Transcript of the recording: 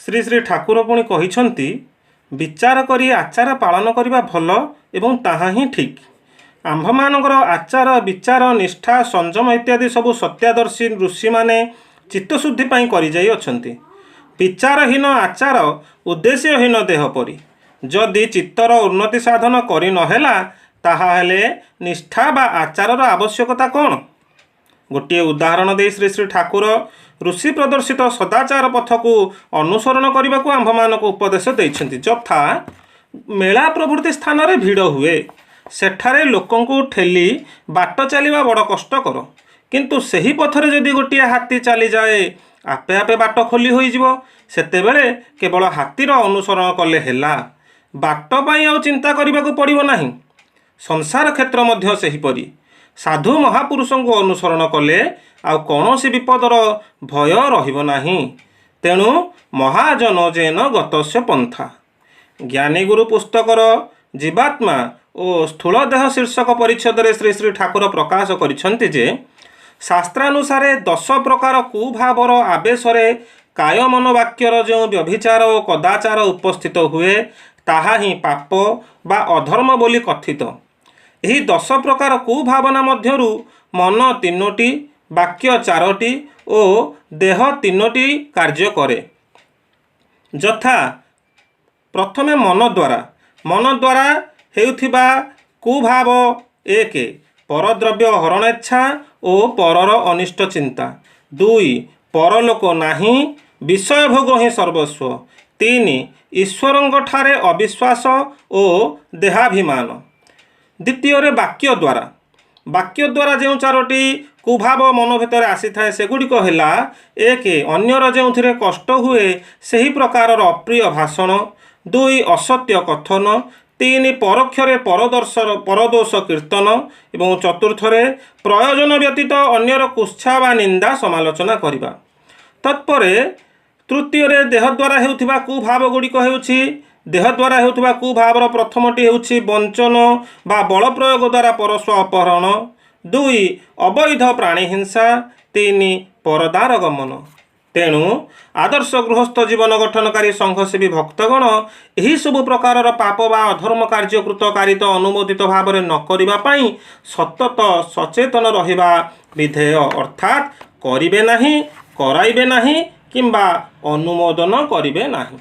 ଶ୍ରୀ ଶ୍ରୀ ଠାକୁର ପୁଣି କହିଛନ୍ତି, ବିଚାର କରି ଆଚାର ପାଳନ କରିବା ଭଲ ଏବଂ ତାହା ହିଁ ଠିକ୍। ଆମ୍ଭମାନଙ୍କର ଆଚାର, ବିଚାର, ନିଷ୍ଠା, ସଂଯମ ଇତ୍ୟାଦି ସବୁ ସତ୍ୟାଦର୍ଶୀ ଋଷିମାନେ ଚିତ୍ତଶୁଦ୍ଧି ପାଇଁ କରିଯାଇଅଛନ୍ତି। ବିଚାରହୀନ ଆଚାର ଉଦ୍ଦେଶ୍ୟହୀନ ଦେହ ପରି। ଯଦି ଚିତ୍ତର ଉନ୍ନତି ସାଧନ କରି ନହେଲା, ତାହାହେଲେ ନିଷ୍ଠା ବା ଆଚାରର ଆବଶ୍ୟକତା କ'ଣ? ଗୋଟିଏ ଉଦାହରଣ ଦେଇ ଶ୍ରୀ ଶ୍ରୀ ଠାକୁର ଋଷି ପ୍ରଦର୍ଶିତ ସଦାଚାର ପଥକୁ ଅନୁସରଣ କରିବାକୁ ଆମ୍ଭମାନଙ୍କୁ ଉପଦେଶ ଦେଇଛନ୍ତି। ଯଥା, ମେଳା ପ୍ରଭୃତି ସ୍ଥାନରେ ଭିଡ଼ ହୁଏ। ସେଠାରେ ଲୋକଙ୍କୁ ଠେଲି ବାଟ ଚାଲିବା ବଡ଼ କଷ୍ଟକର। କିନ୍ତୁ ସେହି ପଥରେ ଯଦି ଗୋଟିଏ ହାତୀ ଚାଲିଯାଏ, ଆପେ ଆପେ ବାଟ ଖୋଲି ହୋଇଯିବ। ସେତେବେଳେ କେବଳ ହାତୀର ଅନୁସରଣ କଲେ ହେଲା, ବାଟ ପାଇଁ ଆଉ ଚିନ୍ତା କରିବାକୁ ପଡ଼ିବ ନାହିଁ। ସଂସାର କ୍ଷେତ୍ର ମଧ୍ୟ ସେହିପରି। ସାଧୁ ମହାପୁରୁଷଙ୍କୁ ଅନୁସରଣ କଲେ ଆଉ କୌଣସି ବିପଦର ଭୟ ରହିବ ନାହିଁ। ତେଣୁ ମହାଜନ ଯେନ ଗତସ୍ୟ ପନ୍ଥା। ଜ୍ଞାନୀଗୁରୁ ପୁସ୍ତକର ଜୀବାତ୍ମା ଓ ସ୍ଥୂଳ ଦେହ ଶୀର୍ଷକ ପରିଚ୍ଛେଦରେ ଶ୍ରୀ ଶ୍ରୀ ଠାକୁର ପ୍ରକାଶ କରିଛନ୍ତି ଯେ, ଶାସ୍ତ୍ରାନୁସାରେ 10 ପ୍ରକାର କୁଭାବର ଆବେଶରେ କାୟ ମନ ବାକ୍ୟର ଯେଉଁ ବ୍ୟଭିଚାର ଓ କଦାଚାର ଉପସ୍ଥିତ ହୁଏ, ତାହା ହିଁ ପାପ ବା ଅଧର୍ମ ବୋଲି କଥିତ। ଏହି 10 ପ୍ରକାର କୁଭାବନା ମଧ୍ୟରୁ ମନ ତିନୋଟି, ବାକ୍ୟ ଚାରୋଟି ଓ ଦେହ ତିନୋଟି କାର୍ଯ୍ୟ କରେ। ଯଥା, ପ୍ରଥମେ ମନ ଦ୍ୱାରା। ମନ ଦ୍ୱାରା ହେଉଥିବା କୁଭାବ: 1, ପରଦ୍ରବ୍ୟ ହରଣେଚ୍ଛା ଓ ପରର ଅନିଷ୍ଟ ଚିନ୍ତା। 2, ପରଲୋକ ନାହିଁ, ବିଷୟ ଭୋଗ ହିଁ ସର୍ବସ୍ୱ। 3, ଈଶ୍ୱରଙ୍କଠାରେ ଅବିଶ୍ୱାସ ଓ ଦେହାଭିମାନ। ଦ୍ୱିତୀୟରେ ବାକ୍ୟ ଦ୍ୱାରା। ବାକ୍ୟ ଦ୍ୱାରା ଯେଉଁ ଚାରୋଟି କୁଭାବ ମନ ଭିତରେ ଆସିଥାଏ, ସେଗୁଡ଼ିକ ହେଲା: 1, ଅନ୍ୟର ଯେଉଁଥିରେ କଷ୍ଟ ହୁଏ ସେହି ପ୍ରକାରର ଅପ୍ରିୟ ଭାଷଣ। 2, ଅସତ୍ୟ କଥନ। 3, ପରୋକ୍ଷରେ ପରଦୋଷ କୀର୍ତ୍ତନ ଏବଂ ଚତୁର୍ଥରେ ପ୍ରୟୋଜନ ବ୍ୟତୀତ ଅନ୍ୟର କୁତ୍ସା ବା ନିନ୍ଦା ସମାଲୋଚନା କରିବା। ତତ୍ପରେ ତୃତୀୟରେ ଦେହ ଦ୍ୱାରା ହେଉଥିବା କୁଭାବ ଗୁଡ଼ିକ ହେଉଛି, ଦେହ ଦ୍ୱାରା ହେଉଥିବା କୁଭାବର ପ୍ରଥମଟି ହେଉଛି ବଞ୍ଚନ ବା ବଳ ପ୍ରୟୋଗ ଦ୍ୱାରା ପରସ୍ୱ ଅପହରଣ। 2, ଅବୈଧ ପ୍ରାଣୀ ହିଂସା। 3, ପରଦାର ଗମନ। ତେଣୁ ଆଦର୍ଶ ଗୃହସ୍ଥ ଜୀବନ ଗଠନକାରୀ ସଂଘସେବୀ ଭକ୍ତଗଣ ଏହିସବୁ ପ୍ରକାରର ପାପ ବା ଅଧର୍ମ କାର୍ଯ୍ୟ କୃତକାରିତ ଅନୁମୋଦିତ ଭାବରେ ନ କରିବା ପାଇଁ ସତତ ସଚେତନ ରହିବା ବିଧେୟ। ଅର୍ଥାତ୍ କରିବେ ନାହିଁ, କରାଇବେ ନାହିଁ କିମ୍ବା ଅନୁମୋଦନ କରିବେ ନାହିଁ।